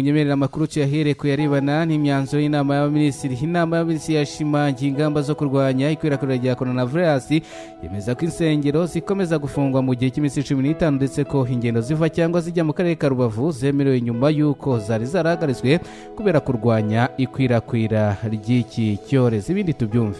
Munyemerera amakuru tuyahere ku yarebana n'imyanzuro y'inama y'abaminisitiri. Inama y'abaminisitiri yashimangiye ingamba zo kurwanya ikwirakwira rya coronavirus, yemeza ko insengero zikomeza gufungwa mu gihe cy'iminsi 15, ndetse ko ingendo ziva cyangwa zijya mu karere ka Rubavu zemerewe nyuma y'uko zari zarahagaritswe kubera kurwanya ikwirakwira ry'iki cyorezo. Ibindi tubyumve.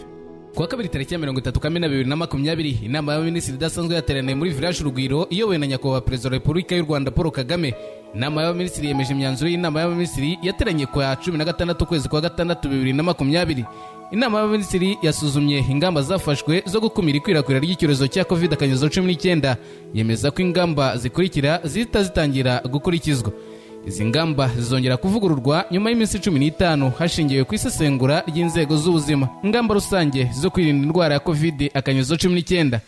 Kuwa kabiri tariki ya 30 Kamena 2020, inama y'abaminisitiri idasanzwe yateraniye muri Village Urugwiro, iyobowe na Nyakubahwa Perezida wa Repubulika y'u Rwanda Paul Kagame. Inama y'abaminisitiri yemeje imyanzuro y'inama y'abaminisitiri yateranye ku ya 16 ukwezi kwa gatandatu 2020. Inama y'abaminisitiri yasuzumye ingamba zafashwe zo gukumira ikwirakwira ry'icyorezo cya COVID-19, yemeza ko ingamba zikurikira zihita zitangira gukurikizwa. Izi ngamba zizongera kuvugururwa nyuma y'iminsi 15 hashingiwe ku isesengura ry'inzego z'ubuzima. Ingamba rusange zo kwirinda indwara ya COVID-19: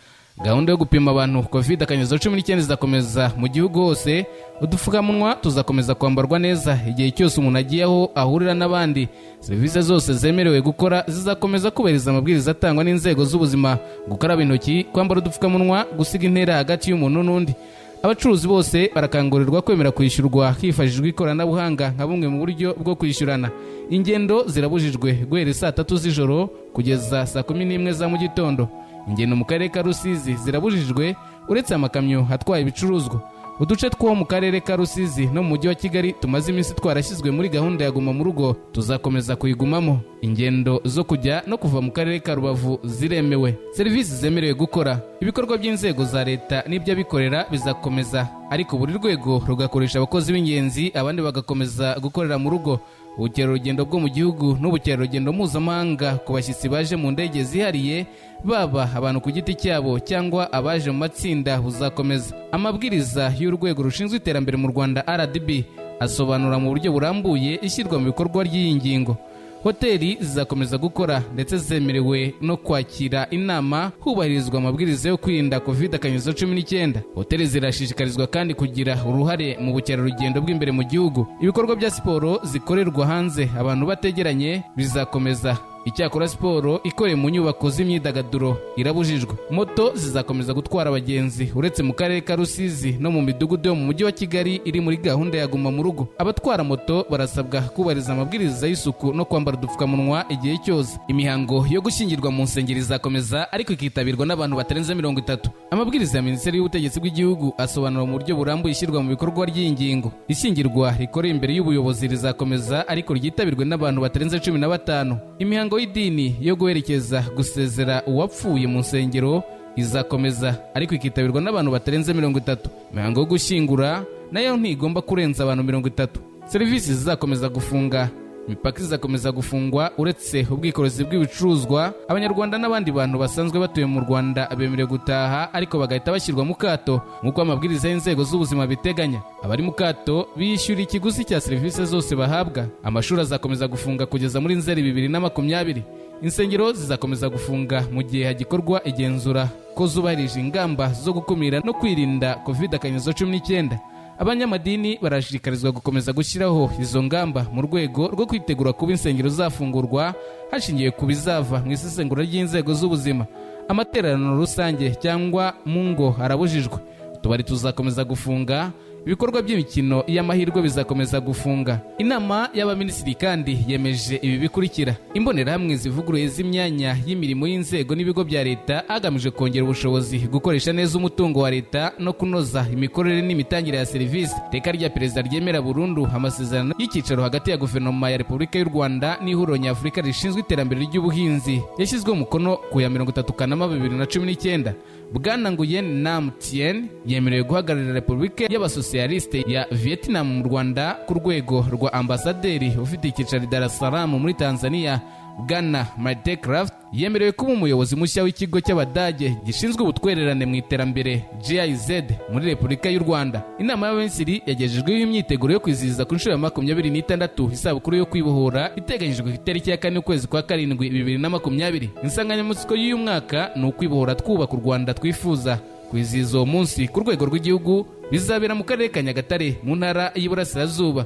gahunda yo gupima abantu COVID-19 izakomeza mu gihugu hose. Udupfukamunwa tuzakomeza kwambarwa neza igihe cyose umuntu agiye aho ahurira n'abandi. Serivisi zose zemerewe gukora zizakomeza kubahiriza amabwiriza atangwa n'inzego z'ubuzima: gukaraba intoki, kwambara udupfukamunwa, gusiga intera hagati y'umuntu n'undi. Abacuruzi bose barakangurirwa kwemera kwishyurwa hifashishijwe ikoranabuhanga nka bumwe mu buryo bwo kwishyurana. Ingendo zirabujijwe guhera saa 3 z'ijoro kugeza saa 11 za mu gitondo. Ingendo mu karere ka Rusizi zirabujijwe uretse amakamyo atwaye ibicuruzwa. Uduce two mu karere ka Rusizi no mu mujyi wa Kigali tumaze iminsi twarashyizwe muri gahunda ya guma mu rugo tuzakomeza kuyigumamo. Ingendo zo kujya no kuva mu karere ka Rubavu ziremewe. Serivisi zemerewe gukora: ibikorwa by'inzego za leta n'iby'abikorera bizakomeza, ariko buri rwego rugakoresha abakozi b'ingenzi, abandi bagakomeza gukorera mu rugo. Ubukerarugendo bwo mu gihugu n'ubukerarugendo mpuzamahanga ku bashyitsi baje mu ndege zihariye, baba abantu ku giti cyabo cyangwa abaje mu matsinda, buzakomeza. Amabwiriza y'urwego rushinzwe iterambere mu Rwanda, RDB, asobanura mu buryo burambuye ishyirwa mu bikorwa ry'iyi ngingo. Hoteli zizakomeza gukora ndetse zemerewe no kwakira inama hubahirizwa amabwiriza yo kwirinda COVID-19. Hoteli zirashishikarizwa kandi kugira uruhare mu bukerarugendo bw'imbere mu gihugu. Ibikorwa bya siporo zikorerwa hanze abantu bategeranye bizakomeza. Icyakora siporo ikorewe mu nyubako z'imyidagaduro irabujijwe. Moto zizakomeza gutwara abagenzi uretse mu karere ka Rusizi no mu midugudu yo mu mujyi wa Kigali iri muri gahunda ya guma mu rugo. Abatwara moto barasabwa kubahiriza amabwiriza y'isuku no kwambara udupfukamunwa igihe cyose. Imihango yo gushyingirwa mu nsengero izakomeza, ariko ikitabirwa n'abantu batarenze 30. Amabwiriza ya Minisiteri y'Ubutegetsi bw'Igihugu asobanura mu buryo burambuye ishyirwa mu bikorwa ry'iyi ngingo. Ishyingirwa rikorewe imbere y'ubuyobozi rizakomeza, ariko ryitabirwe n'abantu batarenze 15. Imihango y'idini yo guherekeza, gusezera uwapfuye mu nsengero izakomeza, ariko ikitabirwa n'abantu batarenze 30. Imihango yo gushyingura nayo ntigomba kurenza abantu 30. Serivisi zizakomeza gufunga: imipaka izakomeza gufungwa uretse ubwikorezi bw'ibicuruzwa. Abanyarwanda n'abandi bantu basanzwe batuye mu Rwanda bemerewe gutaha, ariko bagahita bashyirwa mu kato nk'uko amabwiriza y'inzego z'ubuzima biteganya. Abari mu kato bishyura ikiguzi cya serivisi zose bahabwa. Amashuri azakomeza gufunga kugeza muri Nzeri 2020. Insengero zizakomeza gufunga mu gihe hagikorwa igenzura ko zubahirije ingamba zo gukumira no kwirinda COVID-19. Abanyamadini barashishikarizwa gukomeza gushyiraho izo ngamba mu rwego rwo kwitegura kuba insengero zafungurwa hashingiwe ku bizava mu isesengura ry'inzego z'ubuzima. Amateraniro rusange cyangwa mu ngo arabujijwe. Utubari tuzakomeza gufunga. Ibikorwa by'imikino y'amahirwe bizakomeza gufunga. Inama y'abaminisitiri kandi yemeje ibi bikurikira: imbonerahamwe zivuguruye z'imyanya y'imirimo y'inzego n'ibigo bya leta hagamijwe kongera ubushobozi, gukoresha neza umutungo wa leta no kunoza imikorere n'imitangire ya serivisi. Iteka rya Perezida ryemera burundu amasezerano y'icyicaro hagati ya Guverinoma ya Repubulika y'u Rwanda n'Ihuriro Nyafurika rishinzwe iterambere ry'ubuhinzi, yashyizweho umukono ku ya 30 Kanama 2019. Bwana Nguyen Nam Tien yemerewe guhagararira Repubulika y'Abasosiyalisite ya Vietnam mu Rwanda ku rwego rwa ambasaderi ufite icyicaro i Dar es Salaam muri Tanzania. Bwana Martin Kraft yemerewe kuba umuyobozi mushya w'ikigo cy'Abadage gishinzwe ubutwererane mu iterambere, GIZ, muri Repubulika y'u Rwanda. Inama y'Abaminisitiri yagejejweho imyiteguro yo kwizihiza ku nshuro ya 26 isabukuru yo kwibohora, iteganyijwe ku itariki ya 4 ukwezi kwa karindwi 2020. Insanganyamatsiko y'uyu mwaka ni ukwibohora twubaka u Rwanda twifuza. Kwizihiza uwo munsi ku rwego rw'igihugu bizabera mu karere ka Nyagatare mu Ntara y'Iburasirazuba.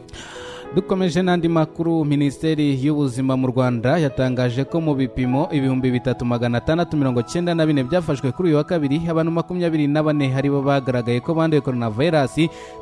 Dukomeje n'andi makuru, Minisiteri y'Ubuzima mu Rwanda yatangaje ko mu bipimo 3694 byafashwe kuri uyu wa kabiri, abantu 24 aribo bagaragaye ko banduye coronavirus,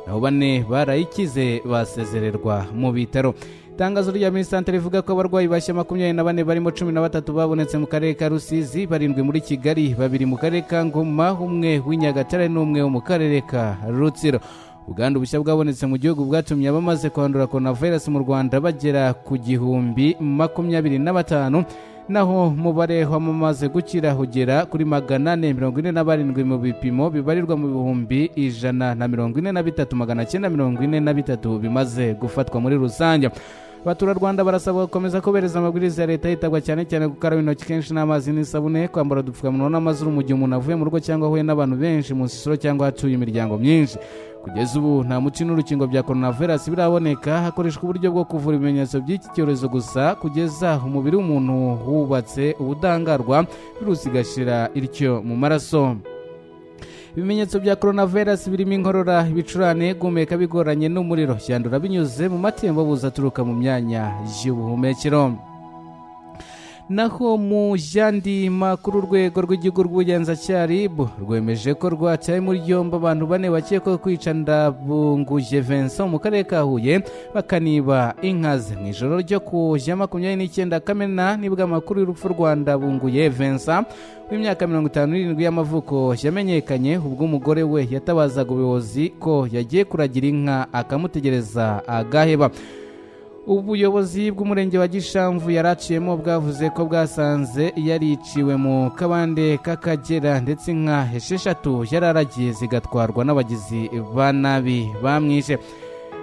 naho bane barayikize basezererwa mu bitaro. Itangazo rya Minisante rivuga ko abarwayi bashya 24 barimo 13 babonetse mu karere ka Rusizi, 7 muri Kigali, 2 mu karere ka Ngoma, 1 w'i Nyagatare n'umwe wo mu karere ka Rutsiro. Ubwandu bushya bwabonetse mu gihugu bwatumye abamaze kwandura coronavirus mu Rwanda bagera ku 1025, naho umubare w'abamaze gukira ugera kuri 447 mu bipimo bibarirwa mu 143,943 bimaze gufatwa muri rusange. Abaturarwanda barasabwa gukomeza kubereza amabwiriza ya leta, hitabwa cyane cyane gukaraba intoki kenshi n'amazi n'isabune, kwambara udupfukamunwa n'amazuru mu gihe umuntu avuye mu rugo cyangwa ahuye n'abantu benshi mu nsisiro cyangwa hatuye imiryango myinshi. Kugeza ubu nta muti n'urukingo bya coronavirus biraboneka, hakoreshwa uburyo bwo kuvura ibimenyetso by'iki cyorezo gusa kugeza umubiri w'umuntu wubatse ubudahangarwa, virusi igashira ityo mu maraso. Ibimenyetso bya coronavirus birimo inkorora, ibicurane, guhumeka bigoranye n'umuriro. Yandura binyuze mu matembabuzi aturuka mu myanya y'ubuhumekero. Naho mu yandi makuru, urwego rw'igihugu rw'ubugenzacyaha RIB rwemeje ko rwataye muri yombi abantu 4 bakekwaho kwica Ndabunguje Vincent mu karere ka Huye bakaniba inka ze. Mu ijoro ryo ku ya 29 Kamena nibwo amakuru y'urupfu rwa Ndabunguye Vincent w'imyaka 57 y'amavuko yamenyekanye, ubwo umugore we yatabazaga ubuyobozi ko yagiye kuragira inka akamutegereza agaheba. Ubuyobozi bw'umurenge wa Gishamvu yaraciyemo bwavuze ko bwasanze yariciwe mu kabande k'Akagera, ndetse inka 6 yararagiye zigatwarwa n'abagizi ba nabi bamwishe.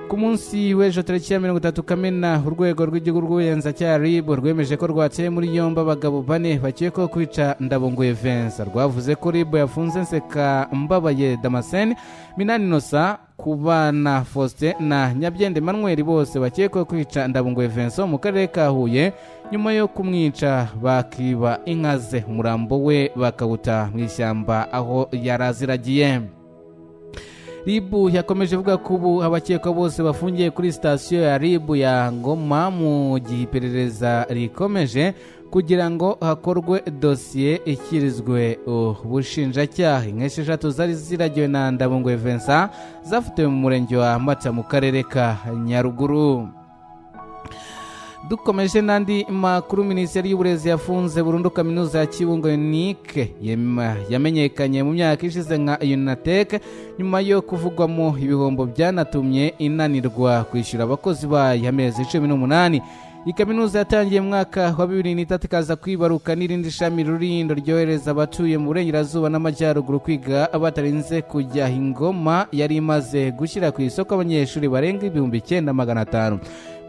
Ku munsi w'ejo tariki ya 30 Kamena, urwego rw'igihugu rw'ubugenzacyaha RIB rwemeje ko rwateye muri yombi abagabo 4 bakekwaho kwica Ndabunguye Vincent. Rwavuze ko RIB yafunze Nseka Mbabaye Damascene, Minani Innocent, Kubana Faustin na Nyabyende Emmanuel, bose bakekwaho kwica Ndabunguye Vincent mu karere ka Huye, nyuma yo kumwica bakiba inka ze, umurambo we bakawuta mu ishyamba aho yaraziragiye. RIB yakomeje ivuga ko ubu abakekwa bose bafungiye kuri sitasiyo ya RIB ya Ngoma mu gihe iperereza rikomeje kugira ngo hakorwe dosiye ishyikirizwe ubushinjacyaha. Inka 6 zari ziragiwe na Ndabunguye Vincent zafatiwe mu murenge wa Mata mu karere ka Nyaruguru. Dukomeje n'andi makuru, Minisiteri y'Uburezi yafunze burundu kaminuza ya Kibungo Unique yamenyekanye mu myaka ishize nka UNATEK, nyuma yo kuvugwamo ibihombo byanatumye inanirwa kwishyura abakozi bayo amezi 18. Iyi kaminuza yatangiye mu mwaka wa 2003, ikaza kwibaruka n'irindi shami Rurindo ryohereza abatuye mu burengerazuba n'amajyaruguru kwiga batarinze kujya Ingoma, yari imaze gushyira ku isoko abanyeshuri barenga 9500.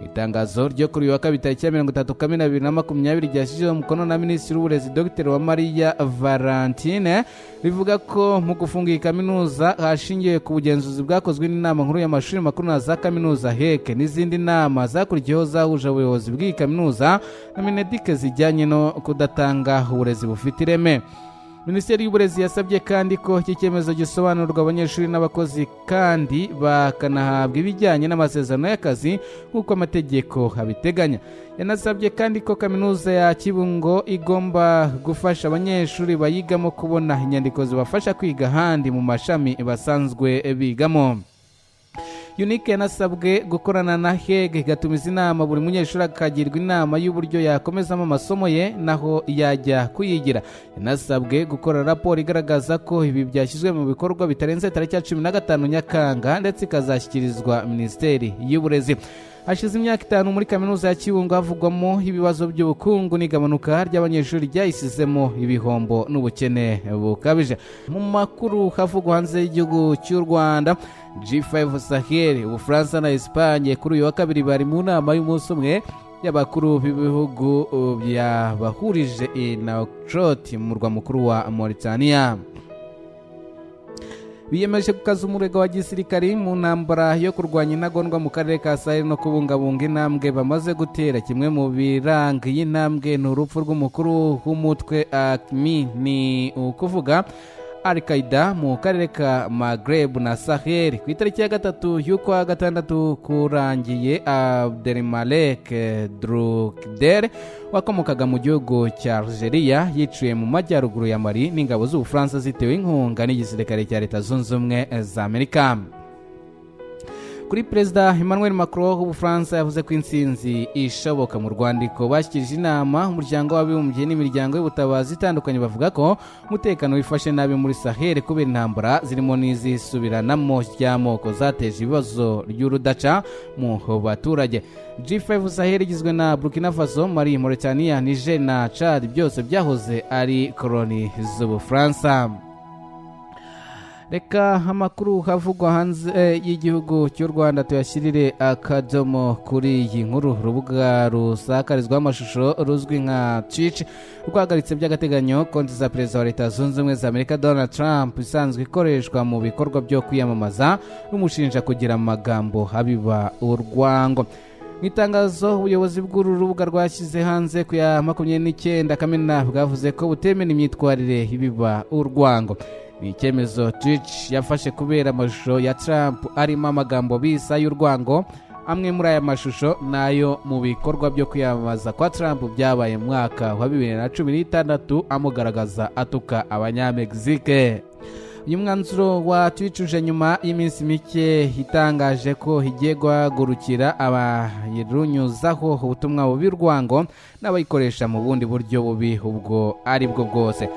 Itangazo ryo kuri uyu wa kabiri tariki ya 30 Kamena 2020 ryashyizweho umukono na Minisitiri w'Uburezi Dr Uwamariya Valentine, rivuga ko mu gufunga iyi kaminuza hashingiwe ku bugenzuzi bwakozwe n'inama nkuru y'amashuri makuru na za kaminuza HEC n'izindi nama zakurikiyeho zahuje ubuyobozi bw'iyi kaminuza na MINEDUC zijyanye no kudatanga uburezi bufite ireme. Minisiteri y'Uburezi yasabye kandi ko iki cyemezo gisobanurwa abanyeshuri n'abakozi, kandi bakanahabwa ibijyanye n'amasezerano y'akazi nk'uko amategeko abiteganya. Yanasabye kandi ko kaminuza ya Kibungo igomba gufasha abanyeshuri bayigamo kubona inyandiko zibafasha kwiga ahandi mu mashami basanzwe bigamo. UNIC yanasabwe gukorana na HEG igatumiza inama buri munyeshuri akagirwa inama y'uburyo yakomezamo amasomo ye naho yajya kuyigira. Yanasabwe gukora raporo igaragaza ko ibi byashyizwe mu bikorwa bitarenze tariki ya 15 Nyakanga, ndetse ikazashyikirizwa Minisiteri y'Uburezi. Hashize imyaka 5 muri kaminuza ya Kibungo havugwamo ibibazo by'ubukungu n'igabanuka ry'abanyeshuri ryayisizemo ibihombo n'ubukene bukabije. Mu makuru havugwa hanze y'igihugu cy'u Rwanda, G5 Sahel, Ubufaransa na Espagne kuri uyu wa kabiri bari mu nama y'umunsi umwe y'abakuru b'ibihugu byabahurije i Nouakchott mu murwa mukuru wa Mauritania. Biyemeje gukaza umurego wa gisirikari mu ntambara yo kurwanya intagondwa mu karere ka Sahel no kubungabunga intambwe bamaze gutera. Kimwe mu biranga iyi ntambwe ni urupfu rw'umukuru w'umutwe AQMI, ni ukuvuga Al Qaida mu karere ka Maghreb na Sahel. Ku itariki ya 3 y'ukwa gatandatu kurangiye, Abdelmalek Droukdel wakomokaga mu gihugu cya Algeria yiciwe mu majyaruguru ya Mali n'ingabo z'Ubufaransa zitewe inkunga n'igisirikare cya Leta Zunze Ubumwe za Amerika. Kuri Perezida Emmanuel Macron w'Ubufaransa, yavuze ko intsinzi ishoboka. Mu rwandiko bashyikirije inama Umuryango w'Abibumbye n'imiryango y'ubutabazi itandukanye, bavuga ko umutekano wifashe nabi muri Sahel kubera intambara zirimo n'izisubiranamo ry'amoko zateje ibibazo ry'urudaca mu baturage. G5 Sahel igizwe na Burkina Faso, Mali, Mauritania, Niger na Chad, byose byahoze ari koloni z'Ubufaransa. Reka amakuru havugwa hanze y'igihugu cy'u Rwanda tuyashyirire akadomo kuri iyi nkuru. Urubuga rusakarizwaho amashusho ruzwi nka Twitch rwahagaritse by'agateganyo konti za Perezida wa Leta Zunze Ubumwe za Amerika Donald Trump isanzwe ikoreshwa mu bikorwa byo kwiyamamaza, rumushinja kugira amagambo abiba urwango. Mu itangazo ubuyobozi bw'uru rubuga rwashyize hanze ku ya 29 Kamena, bwavuze ko butemera imyitwarire ibiba urwango. Ni icyemezo Twitch yafashe kubera amashusho ya Trump arimo amagambo bisa y'urwango. Amwe muri aya mashusho nayo mu bikorwa byo kwiyamamaza kwa Trump byabaye mu mwaka wa 2016, amugaragaza atuka Abanyamegizike. Uyu mwanzuro wa Twitch uje nyuma y'iminsi mike itangaje ko igiye guhagurukira abayirunyuzaho ubutumwa bubi, urwango n'abayikoresha mu bundi buryo bubi ubwo ari bwo bwose.